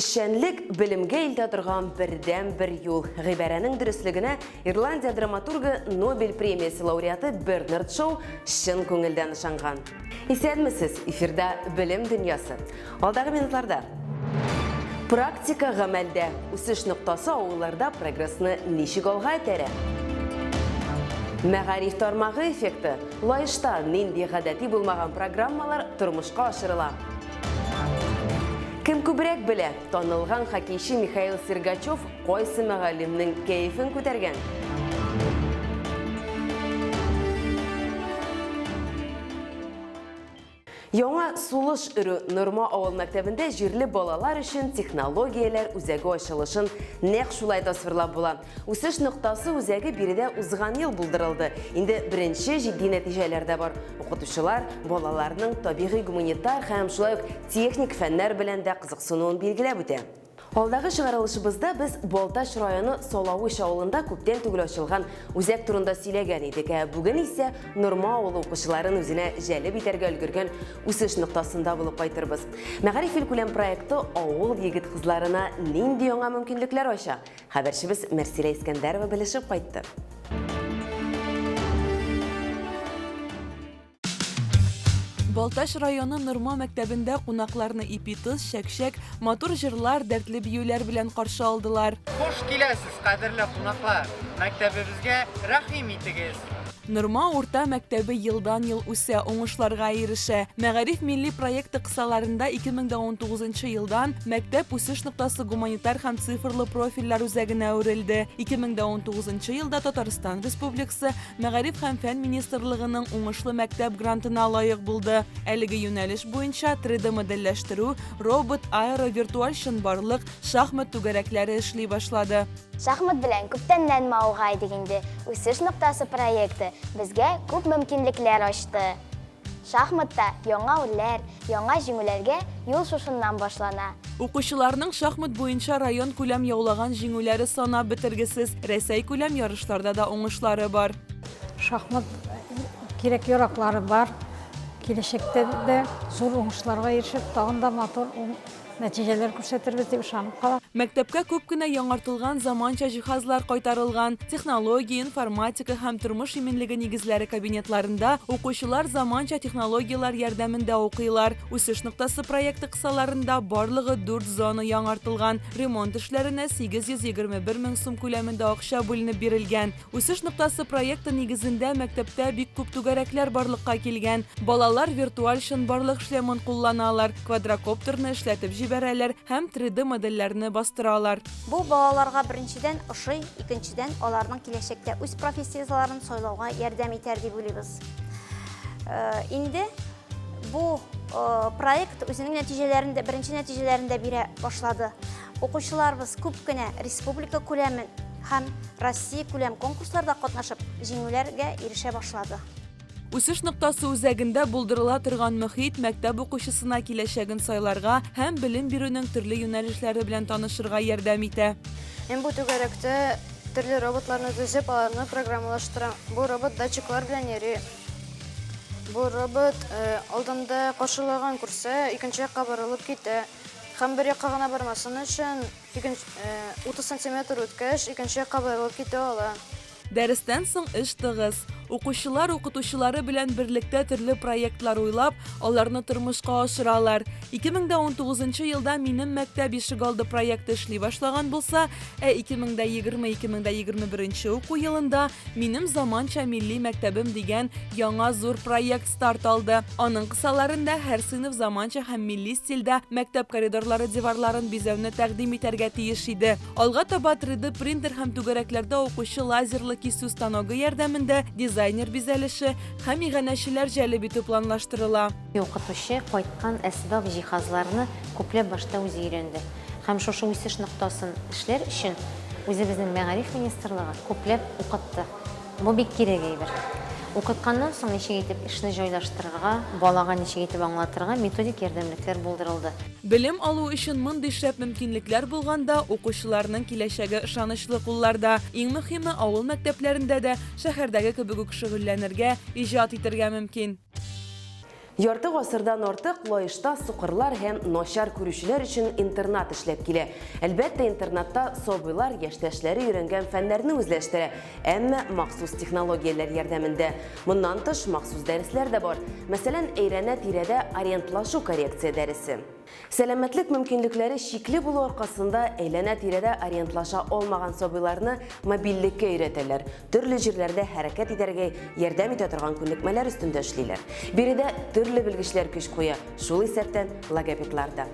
Эшчәнлек белемгә илтә торган бердәнбер юл. Гыйбарәнең дөреслегенә Ирландия драматургы, Нобель премиясе лауреаты Бернард Шоу чын күңелдән ышанган. Исәнмесез, эфирда Белем дөньясы. Алдагы минутларда Практика гамәлдә. Үсеш ноктасы авылларда прогрессны ничек алга этәрә? Мәгариф тармагы эффекты. Лаешта нинди гадәти булмаган программалар тормышка ашырыла? Кем күбрәк белә, танылган хоккейчы Михаил Сергачев кайсы мөгаллимнең кәефен күтәргән? Яңа сулыш өрү Норма авыл мәктәбендә җирле балалар өчен технологияләр үзәге ачылышын нәкъ шулай тасвирлап була. Үсеш ноктасы үзәге биредә узган ел булдырылды. Инде беренче җитди нәтиҗәләр дә бар. Укытучылар балаларның табигый-гуманитар һәм шулай ук техник фәннәр белән дә кызыксынуын билгеләп үтә. Алдагы чыгарылышыбызда без Балтач районы Салавыч авылында күптән түгел ачылган үзәк турында сөйләгән идек. Ә бүген исә Норма авылы укучыларын үзенә җәлеп итәргә өлгергән үсеш ноктасында булып кайтырбыз. Мәгариф илкүләм проекты авыл егет-кызларына нинди яңа мөмкинлекләр ача? Хәбәрчебез Мәрсилә Искәндәрова белешеп кайтты. Балтач районы Норма мәктәбендә кунакларны ипи-тоз, чәк-чәк, матур җырлар, дәртле биюләр белән каршы алдылар. Хуш киләсез, кадерле кунаклар! Мәктәбебезгә рәхим итегез! Норма урта мәктәбе елдан-ел үсә, уңышларга ирешә. Мәгариф милли проекты кысаларында 2019 нчы елдан мәктәп үсеш ноктасы гуманитар һәм цифрлы профильләр үзәгенә әверелде. 2019 нчы елда Татарстан Республикасы Мәгариф һәм фән министрлыгының уңышлы мәктәп грантына лаек булды. Әлеге юнәлеш буенча 3D модельләштерү, робот, аэро, виртуаль чынбарлык, шахмат түгәрәкләре эшли башлады. Шахмат белән күптәннән мавыга идек инде. Үсеш ноктасы проекты безгә күп мөмкинлекләр ачты. Шахматта яңа үрләр, яңа җиңүләргә юл шушыннан башлана. Укучыларның шахмат буенча районкүләм яулаган җиңүләре санап бетергесез, Рәсәйкүләм ярышларда да уңышлары бар. Шахмат кирәк-яраклары бар. Киләчәктә дә зур уңышларга ирешеп, тагын да матур Нәтиҗәләр күрсәтербез дип ышанып калам. Мәктәпкә күп кенә яңартылган заманча җиһазлар кайтарылган. Технология, информатика һәм тормыш иминлеге нигезләре кабинетларында укучылар заманча технологияләр ярдәмендә укыйлар. Үсеш ноктасы проекты кысаларында барлыгы дүрт зона яңартылган. Ремонт эшләренә 821 мең сум күләмендә акча бүленеп бирелгән. Үсеш ноктасы проекты нигезендә мәктәптә бик күп түгәрәкләр барлыкка килгән. Балалар виртуаль чынбарлык шлемын кулланалар, квадрокоптерны эшләтеп җибәрәләр һәм 3D модельләрне бастыралар. Бу балаларга беренчедән ошый, икенчедән аларның киләчәктә үз профессияләрен сайлауга ярдәм итәр дип уйлыйбыз. Инде бу проект үзенең нәтиҗәләрен дә, беренче нәтиҗәләрен дә бирә башлады. Укучыларыбыз күп кенә республика күләмен һәм Россия күләм конкурсларда катнашып, җиңүләргә ирешә башлады. Үсеш ноктасы үзәгендә булдырыла торган мохит мәктәп укучысына киләчәген сайларга һәм белем бирүнең төрле юнәлешләре белән танышырга ярдәм итә. Мин бу түгәрәктә төрле роботларны төзеп, аларны программалаштырам. Бу робот датчиклар белән йөри. Бу робот алдында каршылаган күрсә, икенче якка борылып китә. Һәм бер якка гына бармасын өчен, 30 сантиметр үткәч, икенче якка борылып китә ала. Дәрестән соң эш тыгыз. Укучылар укытучылары белән берлектә төрле проектлар уйлап, аларны тормышка ашыралар. 2019 нчы елда Минем мәктәп ишегалды проекты эшли башлаган булса, ә 2020-2021 уку елында Минем заманча милли мәктәбем дигән яңа зур проект старт алды. Аның кысаларында һәр сыйныф заманча һәм милли стильдә мәктәп коридорлары диварларын бизәүне тәкъдим итәргә тиеш иде. Алга таба 3D принтер һәм түгәрәкләрдә укучы лазерлы кисү станогы ярдәмендә дизайнер бизәлеше һәм иганәчеләр җәлеп итү планлаштырыла. Укытучы кайткан әсбап-җиһазларны күпләп башта үзе өйрәнде. Һәм шушы үсеш ноктасын эшләр өчен үзебезнең мәгариф министрлыгы күпләп укытты. Бу бик кирәк әйбер. Укытканнан соң ничек итеп эшне җайлаштырырга, балага ничек итеп аңлатырга методик ярдәмлекләр булдырылды. Белем алу өчен мондый шәп мөмкинлекләр булганда, укучыларның киләчәге ышанычлы кулларда. Иң мөһиме, авыл мәктәпләрендә дә шәһәрдәге кебек үк шөгыльләнергә, иҗат итәргә мөмкин. Ярты гасырдан артык Лаешта сукырлар һәм начар күрүчеләр өчен интернат эшләп килә. Әлбәттә, интернатта сабыйлар яшьтәшләре өйрәнгән фәннәрне үзләштерә, әмма махсус технологияләр ярдәмендә. Моннан тыш, махсус дәресләр дә бар. Мәсәлән, әйрәнә-тирәдә ориентлашу коррекция дәресе. Сәламәтлек мөмкинлекләре чикле булу аркасында әйләнә-тирәдә ориентлаша алмаган сабыйларны мобильлеккә өйрәтәләр, төрле җирләрдә хәрәкәт итәргә ярдәм итә торган күнекмәләр өстендә эшлиләр. Биредә төрле белгечләр көч куя, шул исәптән логопедлар да.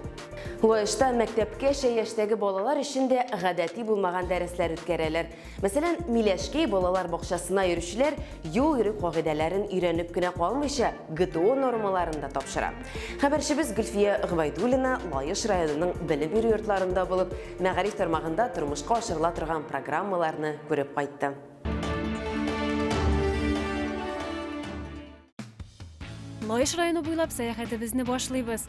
Лаешта мәктәпкәчә яшьтәге балалар өчен дә гадәти булмаган дәресләр үткәрәләр. Мәсәлән, Миләшкәй балалар бакчасына йөрүчеләр юл йөрү кагыйдәләрен өйрәнеп кенә калмыйча, ГТО нормаларын да тапшыра. Хәбәрчебез Гөлфия Гобәйдуллина Лаеш районының белем бирү йортларында булып, мәгариф тармагында тормышка ашырыла торган программаларны күреп кайтты. Лаеш районы буйлап сәяхәтебезне башлыйбыз.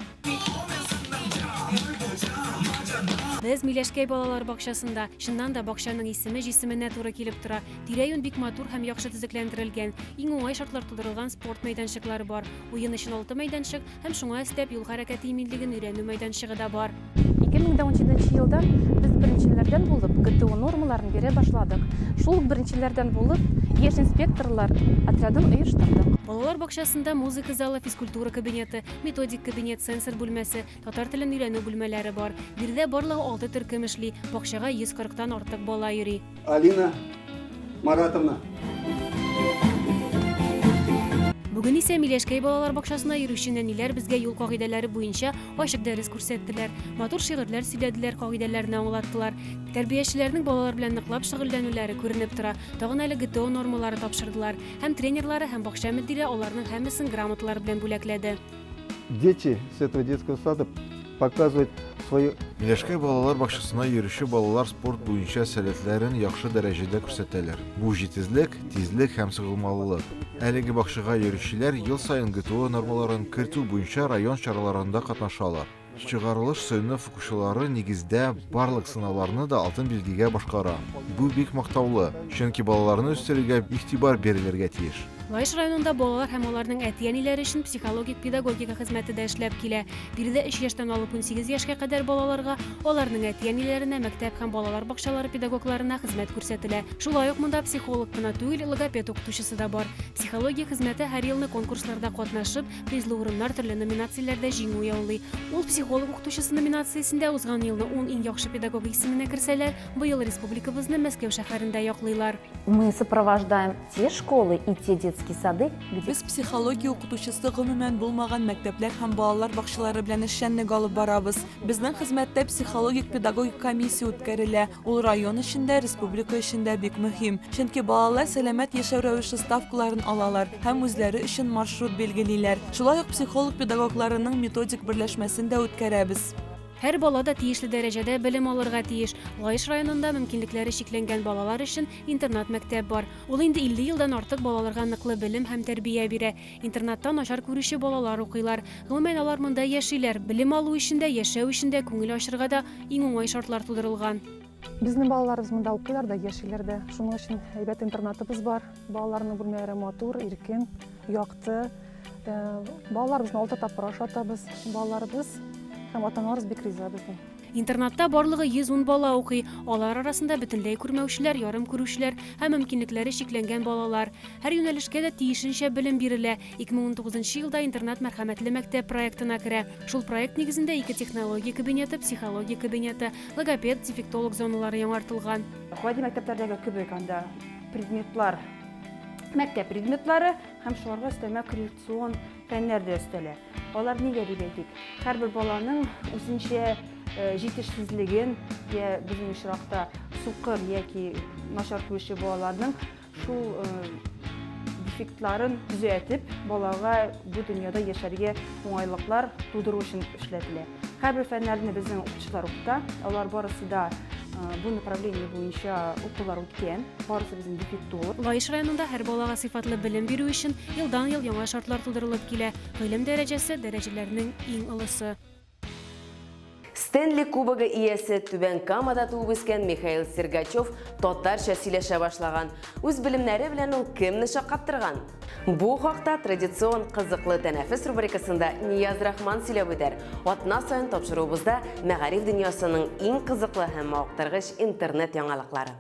Без Миләшкәй балалар бакчасында. Чыннан да бакчаның исеме җисеменә туры килеп тора. Тирә-юнь бик матур һәм яхшы төзекләндерелгән. Иң уңай шартлар тудырылган спорт мәйданчыклары бар. Уен өчен алты мәйданчык һәм шуңа өстәп юл хәрәкәте иминлеген өйрәнү мәйданчыгы да бар. 2017 елдан без беренчеләрдән булып ГТО нормаларын бирә башладык. Шул ук беренчеләрдән булып яшь инспекторлар отрядын оештырдык. Балалар бакчасында музыка залы, физкультура кабинеты, методик кабинет, сенсор бүлмәсе, татар телен өйрәнү бүлмәләре бар. Биредә барлыгы алты төркем эшли, бакчага 140 тан артык бала йөри. Алина Маратовна. Бүген исә Миләшкәй балалар бакчасына йөрүче нәниләр безгә юл кагыйдәләре буенча ачык дәрес күрсәттеләр. Матур шигырьләр сөйләделәр, кагыйдәләрне аңлаттылар. Тәрбиячеләрнең балалар белән ныклап шөгыльләнүләре күренеп тора. Тагын әле ГТО нормалары тапшырдылар. Һәм тренерлары, һәм бакча мөдире аларның һәммәсен грамоталар белән бүләкләде. Дети с этого детского сада показывают свою... Миләшкәй балалар бакчасына йөрүче балалар спорт буенча сәләтләрен яхшы дәрәҗәдә күрсәтәләр. Бу җитезлек, тизлек һәм сыгылмалылык. Әлеге бакчага йөрүчеләр ел саен ГТО нормаларын кертү буенча район чараларында катнашалар. Чыгарылыш сыйныф укучылары нигездә барлык сынауларны да алтын билгегә башкара. Бу бик мактаулы, чөнки балаларны үстерүгә игътибар бирелергә тиеш. Лаеш районында балалар һәм аларның әти-әниләре өчен психологик-педагогика хезмәте дә эшләп килә. Биредә өч яшьтән алып 18 яшькә кадәр балаларга, аларның әти-әниләренә, мәктәп һәм балалар бакчалары педагогларына хезмәт күрсәтелә. Шулай ук монда психолог кына түгел, логопед укытучысы да бар. Психология хезмәте һәр елны конкурсларда катнашып, призлы урыннар, төрле номинацияләрдә җиңү яулый. Ул Психолог укытучысы номинациясендә узган елны ун иң яхшы педагог исеменә керсәләр, быел республикабызны Мәскәү шәһәрендә яклыйлар. Мы сопровождаем те школы и те детские сады, где... Без психология укытучысы гомумән булмаган мәктәпләр һәм балалар бакчалары белән эшчәнлек алып барабыз. Безнең хезмәттә психологик-педагогик комиссия үткәрелә. Ул район өчен дә, республика өчен дә бик мөһим. Чөнки балалар сәламәт яшәү рәвеше ставкаларын алалар һәм үзләре өчен маршрут билгелиләр. Шулай ук психолог-педагогларының методик берләшмәсен дә үткәрәбез. Һәр бала да тиешле дәрәҗәдә белем алырга тиеш. Лаеш районында мөмкинлекләре чикләнгән балалар өчен интернат-мәктәп бар. Ул инде 50 елдан артык балаларга ныклы белем һәм тәрбия бирә. Интернатта начар күрүче балалар укыйлар. Гомумән, алар монда яшиләр. Белем алу өчен дә, яшәү өчен дә, күңел ачырга да иң уңай шартлар тудырылган. Безнең балаларыбыз монда укыйлар да, яшиләр дә. Шуның өчен әйбәт интернатыбыз бар. Балаларның бүлмәләре матур, иркен, якты. Э, балаларыбызны алты тапкыр ашатабыз. Балаларыбыз һәм ата-аналарыбыз бик риза безнең. Интернатта барлыгы 110 бала укый. Алар арасында бөтенләй күрмәүчеләр, ярым күрүчеләр һәм мөмкинлекләре чикләнгән балалар. Һәр юнәлешкә дә тиешенчә белем бирелә. 2019 елда интернат Мәрхәмәтле мәктәп проектына керә. Шул проект нигезендә ике технология кабинеты, психология кабинеты, логопед, дефектолог зоналары яңартылган. Гади мәктәпләрдәге кебек анда предметлар, мәктәп предметлары һәм шуларга өстәмә коррекцион фәннәр дә өстәлә. Алар нигә дип әйтик? Һәрбер баланың үзенчә э, җитешсезлеген, я безнең очракта сукыр яки начар күрүче балаларның шул э, дефектларын төзәтеп, балага бу дөньяда яшәргә уңайлыклар тудыру өчен эшләтелә. Һәрбер фәннәрне безнең укытучылар укыта. Алар барысы да э, бу направление буенча укулар үткән. Барысы безнең дефектолог. Лаеш районында һәр балага сыйфатлы белем бирү өчен елдан-ел яңа шартлар тудырылып килә. Гыйлем дәрәҗәсе, дәрәҗәләрнең иң олысы. Стэнли кубогы иясе, Түбән Камада туып үскән Михаил Сергачев татарча сөйләшә башлаган. Үз белемнәре белән ул кемне шаккаттырган? Бу хакта традицион Кызыклы тәнәфес рубрикасында Нияз Рахман сөйләп үтәр. Атна саен тапшыруыбызда мәгариф дөньясының иң кызыклы һәм мавыктыргыч интернет яңалыклары.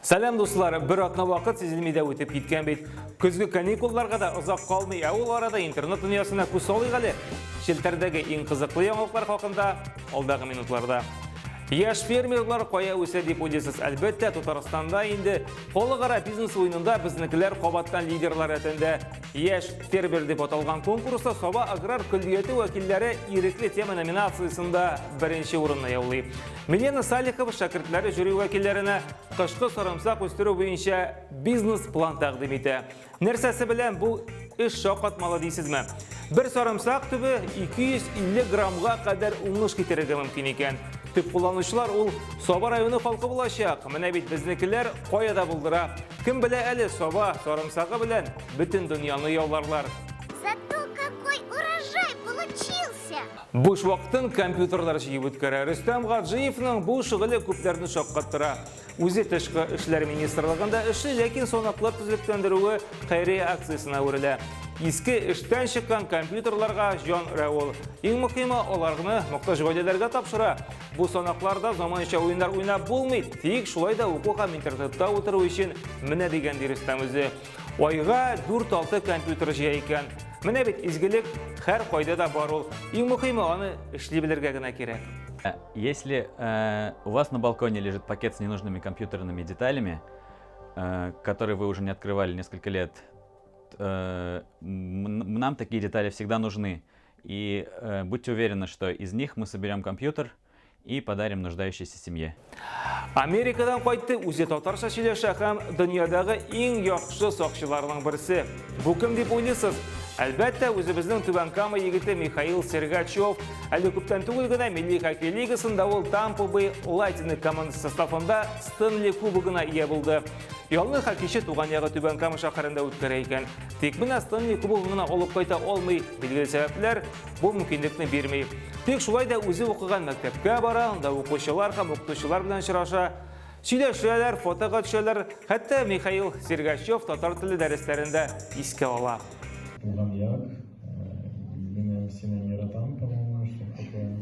Сәлам, дуслар! Бер атна вакыт сизелми дә үтеп киткән бит. Көзге каникулларга да озак калмый, ә ул арада интернет дөньясына күз салыйк әле. Челтәрдәге иң кызыклы яңалыклар хакында алдагы минутларда. Яшь фермерлар кая үсә дип уйлыйсыз? Әлбәттә, Татарстанда инде халыкара бизнес уенында безнекеләр кабаттан лидерлар рәтендә. Яшь фермер дип аталган конкурста Саба аграр көллияте вәкилләре ирекле тема номинациясендә беренче урынны яулый. Милена Салихова шәкертләре жюри вәкилләренә кышкы сарымсак үстерү буенча бизнес-план тәкъдим итә. Нәрсәсе белән бу эш шаккатмалы дисезме? Бер сарымсак төбе 250 граммга кадәр уңыш китерергә мөмкин икән. Төп кулланучылар ул Саба районы халкы булачак. Менә бит безнекеләр кая да булдыра. Кем белә әле, Саба сарымсагы белән бөтен дөньяны яуларлар. Зато какой урожай получился! Буш вакытын компьютерлар җыеп үткәрә. Рөстәм Гаджиевның бу шөгыле күпләрне шаккаттыра. Үзе тышкы эшләр министрлыгында эшли, ләкин санаклар төзекләндерүе хәйрия акциясенә әверелә. Иске эштән чыккан компьютерларга җан өрә ул. Иң мөһиме, аларны мохтаҗ гаиләләргә тапшыра. Бу санакларда заманча уеннар уйнап булмый, тик шулай да уку һәм интернетта утыру өчен менә дигән ди Рөстәм үзе. Айга 4-6 компьютер җыя икән. Менә бит изгелек һәр кайда да бар ул. Иң мөһиме, аны эшли белергә генә кирәк. Если у вас на балконе лежит пакет с ненужными компьютерными деталями, которые вы уже не открывали несколько лет, нам такие детали всегда нужны. И будьте уверены, что из них мы соберем компьютер и подарим нуждающейся семье. Америкадан кайтты, үзе татарча сөйләшә һәм дөньядагы иң яхшы сакчыларның берсе. Бу кем дип уйлыйсыз? Әлбәттә, үзебезнең Түбән Кама егете Михаил Сергачев. Әле күптән түгел генә Милли хоккей лигасында ул Тампа Бэй Лайтнинг командасы составында Стэнли кубогына ия булды. Ялны хоккейчы туган ягы Түбән Кама шәһәрендә үткәрә икән. Тик менә Стэнли кубогын гына алып кайта алмый, билгеле сәбәпләр бу мөмкинлекне бирми. Тик шулай да үзе укыган мәктәпкә бара, анда укучылар һәм укытучылар белән очраша. Сөйләшәләр, фотога төшәләр. Хәтта Михаил Сергачев татар теле дәресләрендә искә ала. Туган як, мин сине яратам, по-моему, что такое.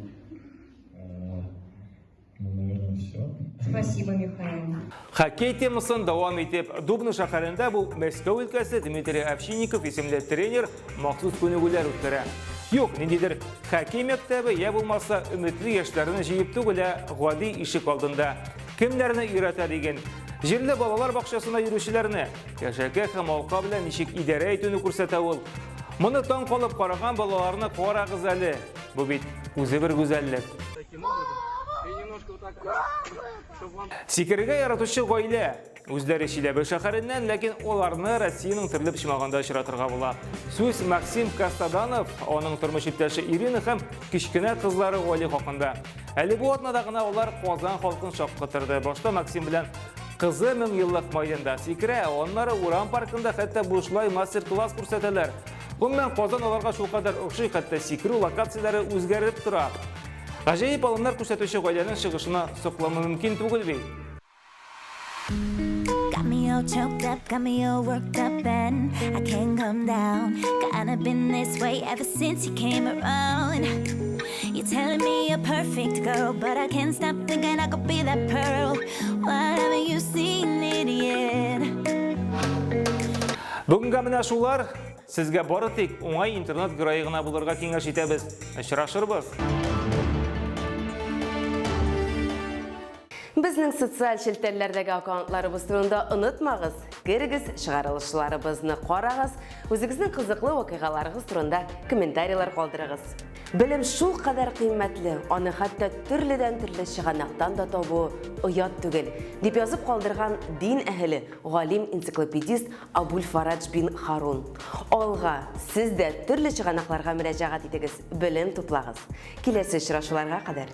Ну, наверное, все. Спасибо, Михаил. Хоккей темасын дәвам итеп, Дубна шәһәрендә бу Мәскәү өлкәсе Дмитрий Овчинников исемле тренер махсус күнегүләр үткәрә. Юк, ниндидер хоккей мәктәбе я булмаса өметле яшьләрне җыеп түгел, ә гади ишек алдында. Кемнәрне өйрәтә диген? Җирле балалар бакчасына йөрүчеләрне кәшәкә һәм алка белән ничек идарә итүне күрсәтә ул. Моны таң калып караган балаларны карагыз әле. Бу бит үзе бер гүзәллек. Сикерергә яратучы гаилә. Үзләре Чиләбе шәһәреннән, ләкин аларны Россиянең төрле почмагында очратырга була. Сүз Максим Кастаданов, аның тормыш иптәше Ирина һәм кечкенә кызлары Оля хакында. Әле бу атнада гына алар Казан халкын шаккатырды. Башта Максим белән кызы меңьеллык майданда сикерә, аннары урам паркында хәтта бушлай мастер-класс күрсәтәләр. Гомумән, Казан аларга шулкадәр охшый, хәтта сикерү локацияләре үзгәреп тора. Гаҗәеп алымнар күрсәтүче гаиләнең чыгышына соклану мөмкин түгел бит. Got me all choked up, got me all worked up, and I can't come down. Kinda been this way ever since you came around. You're telling me you're perfect, girl, but I can't stop thinking I could be that pearl. Why haven't you seen it yet? Бүгенгә менә шулар. Сезгә бары тик уңай интернет герое гына булырга киңәш итәбез. Очрашырбыз! Безнең социаль челтәрләрдәге аккаунтларыбыз турында онытмагыз. Керегез, чыгарылышларыбызны карагыз, үзегезнең кызыклы вакыйгаларыгыз турында комментарийлар калдырыгыз. Белем шул кадәр кыйммәтле, аны хәтта төрледән-төрле чыганактан да табу оят түгел, дип язып калдырган дин әһеле, галим-энциклопедист Абуль Фарадж бин Харун. Алга, сез дә төрле чыганакларга мөрәҗәгать итегез, белем туплагыз. Киләсе очрашуларга кадәр!